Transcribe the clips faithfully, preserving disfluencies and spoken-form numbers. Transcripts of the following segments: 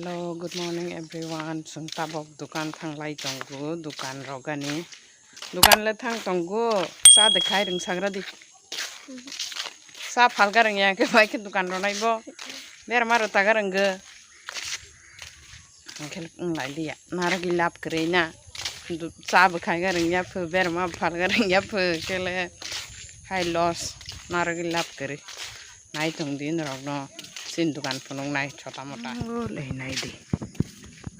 Hello, good morning everyone. Chwng tabok dukan thanglai tongo, dukan rogani. Dukan le thang tongo, cha de khai rwng sagra di. Cha phalga rwng ya khe bai khe dukan ronai bo. Berma rw taga rwng go. Hwnkhe wng lai liya. Narwgwi lab kwrwi na. Du-, cha bwkha ga rwngya pho, berma phalga rwngya pho, kele hai loss, narwgwi lab kwrwi. Nai tong di norokno, chini dukan phunuknai chota mota. O le nai di.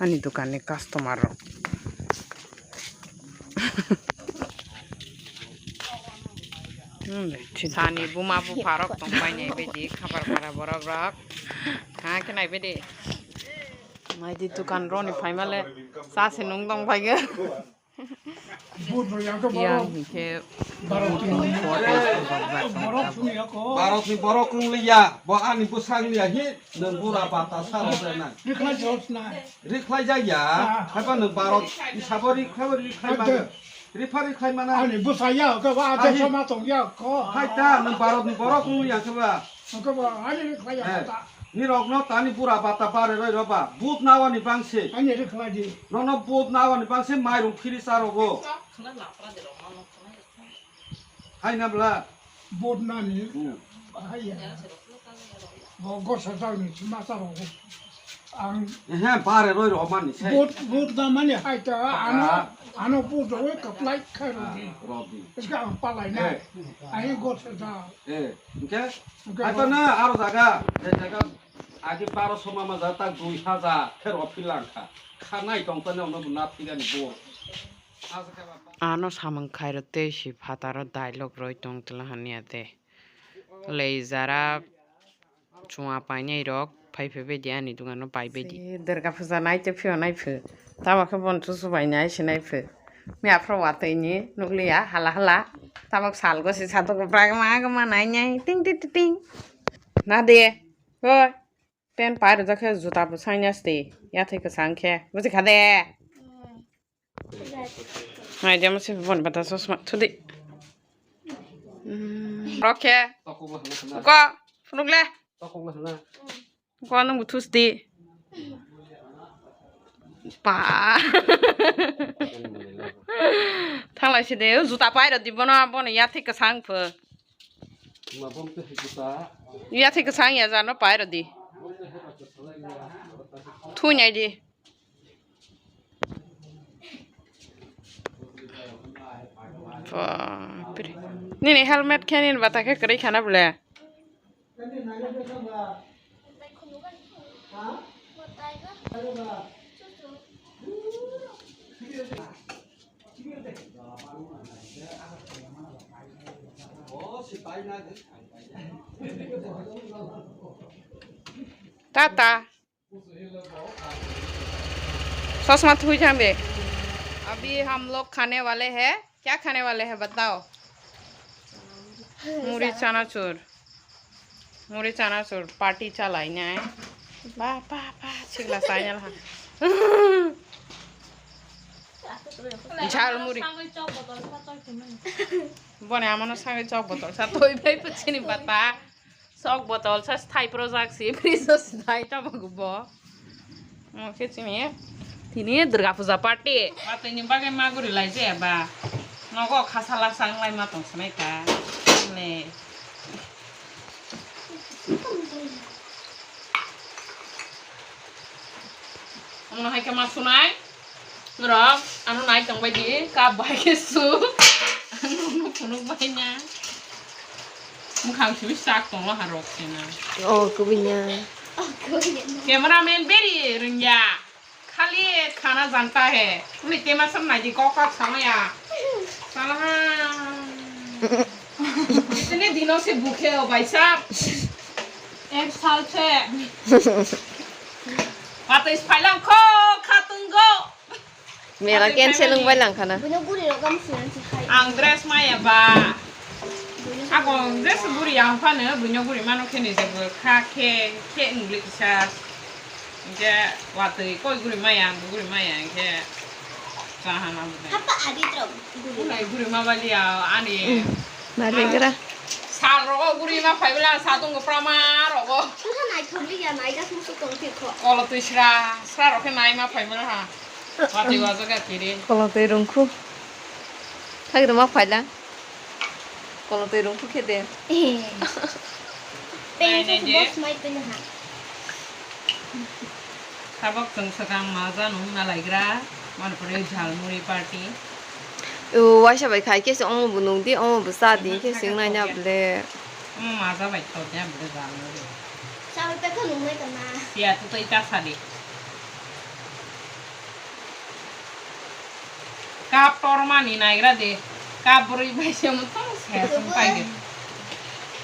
Ani dukanni customer rok. Hmm, le, chini sani dukan. Buma bupha rok tong pai nai bedi, khabar para borok rok. Ha, khe nai bedi. Mai di dukan roni phaima le, cha se nung tong pai ge. Yang hingke Bharotni borok wng liya, bo ani bwsang liya hi, nwng bura bata sara jana. Rikhlai jak ya, haiba nwng Bharot isabo rikhlai, rikhlai mano. Ripha rikhlai mano. Ani bwsa ya, khe ba, aja soma tong ya, ko. Hai ta, nwng Bharotni borok wng liya khe ba. Hwnkhe bo ani rwkhlai ya ta. Nirokno tani bura bata bare roi roba. But nawani bangse. Ani rwkhlai di. Nono but nawani bangse mairung phiri charogo. Hai na bla. But nani. Hmm. Hai ya. Bo gosa jagni chima charogo. Ang. Ehe, bare roi romani se. But, but namani hai ta, ano, ano but roi kaplai khai rodi. Rodi. Iska ang palai na. Eh. Ai gosa ja. Eh, hingke? Hingke ai bo- to na aro jaga, je jaga agi baro soma ma ja tak dui hajar khe rw philang kha. Kha nai tong tani ono bo na phigani bo. Ano samung khairo tei si phataro dialogue roi tong tla hania de. Lei jara chua painai rok. Phai phai bai di ani dogano pai bai di. Si Durga puja nai te phio nai pho. Tamo khe bon chuchu bai nai se nai pho. Mi aphro watwi ni nukliya hala hala. Tabok sal gosi satok bwrag ma gama nai nai ting ting ting ting. Na de. Hoi. Pen pai rwjak khe juta bo saina sti. Yathai kwchang khe. Buji kha de. Nai de mo se bon bata chosma thudi. Hmm. Rokhe. Ko phunuk le. Ko nung buthus di. Pa. Thanglai se de juta pai rodi bono, bono yathai kwchang pho. Yathai kwchang ya jano pai rodi. Thuinai di. Bapre. Nini helmet khe nini bata khe kwrwi khana bole. Tata. चश्मा थुई थाम बे। अभी हम लोग खाने वाले हैं। क्या खाने वाले हैं बताओ? मुरी चनाचूर। मुरी चनाचूर पार्टी चलाई ना है। बा, बा, बा, छिगला साइनल हा। झाल मुरी। बने आमनो सांगे चौक बोतल सा तोई भाई पुछिनी बता। Sok botol sa thai projak si fridge o si thai tamo bo. Mo khe chini tini Durga Puja party. Watwi ni bagwi ma guri lai je ba. Nogo khasa la sang lai ma tong sanai ta. Ne. Omo hai khe ma sunai. Norok ano nai tong bai di, kap bai khe su. Ano no phunuk bai na. Mukhang sui sak tong lo ha rok se na. Oh, kubui na. Cameraman beri rwngya. Khali khana janta hai. Uni tema sam nai di kok kok sama ya. Sala ha. Itne dino se bhukhe ho bhai sahab. Ek saal se. Pato is phailang kho khatung go. Mela cancel wng bai lang khana. Buino guri rok gam sinan si khai. Ang dress maya ba. Buino Ako dress guri ang phano buino guri mano khe ni jabo kha khe khe wngli kisa. Hingke watwi koi guri maya ang guri maya hingke chahana bwdai. Hapa adi trok guri. Unai guri ma bali ya ani. Hmm. Mari gra. Sal rogo guri ma phai bela sa tongo prama rogo. Wngkha naithok li ya, nai gas musu tong thik kho. Kolo twi sra, sra rok khe nai ma phai bela ha. Watwi wajaga kiri. Kolo twi rungkhu. Thagri ma phaila. Kolo twi rungkhu khe de. Eh. Nai, nai je. Boss mai twi ha. Tabok chwng swkang maja nung nalaigra, manpore jhalmuri party. O, waisa bai khai khe se omo bo nung di, omo bo cha di khe se wngnai na bwle. Omo maja bai tho de bwle jhalmuri. Chawi pekha nung nai kana. Sia tu tai ta sa di. Kap tormani naigra de. Kap bwrwi bai se omo tong se sung pai de.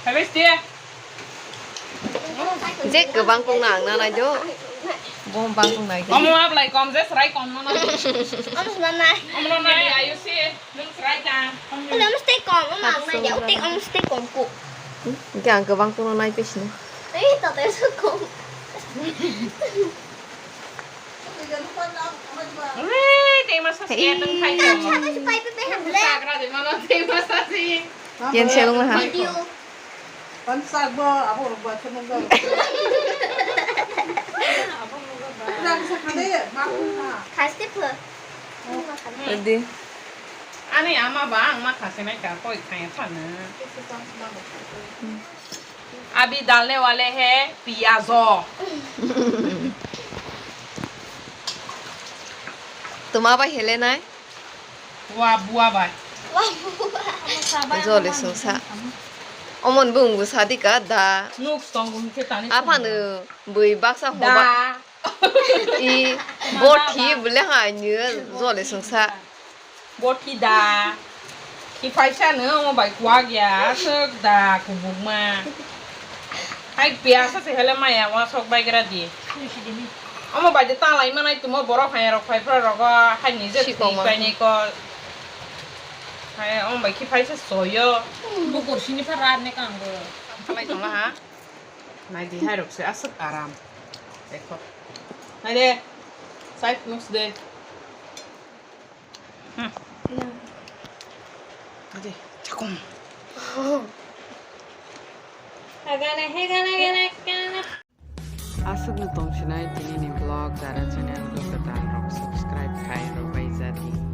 Habis dia. Je kwbang kung nang na nai do. Bo bang kung nai. Omo ablai kom je srai kom no na. Omo na nai. Omo no nai ayu si nung srai ka. Omo mesti kom, omo ang nai ya. Utik omo mesti kom ku. Hingke ang kwbang kung no nai pis ni. Eh, tatai su kom. Wih, tema sa siya nung kai ko. Sa ka si pai pe pe ham le. Sa ka di mana tema sa si. Yen se lung ha. Video. Pansak bo, abo rok ba chunung ba. Udah bisa kade, maku na. Khaste pho. Adi. Ani ama ba ang ma khase nai ka koi khaya thana. Abi dalne wale hai piyajo. Tuma ba hele nai? Wa bua bai. Jole sungsa. Omon bung bu sadi ka da. Nuk tong bung ke tani. Aphano bui baksa hoba. Da. I bothi bule ha ni jole sungsa. Bothi da. Ki paisa no omo bai kuak ya aswk da kubukma. Hai piya sa se hele maya wa sok bai gra di. Omo bai de ta lai manai tumo borok hai rok phai phra rogo hai ni je sikong twi pai ni ko. Hai omo bai ki paisa soyo. Bukur sini phra rat ne kang bo. Khalai tong ha. Nai di hai rok se aswk aram. Dekho. Nai de. Sai phunuk de. Hmm. Ade, chakung. Hagana, hegana, gana, gana. Aswkno tongsinai tinini vlog, jara channel rok kwtal rok subscribe khai rwbai jadi.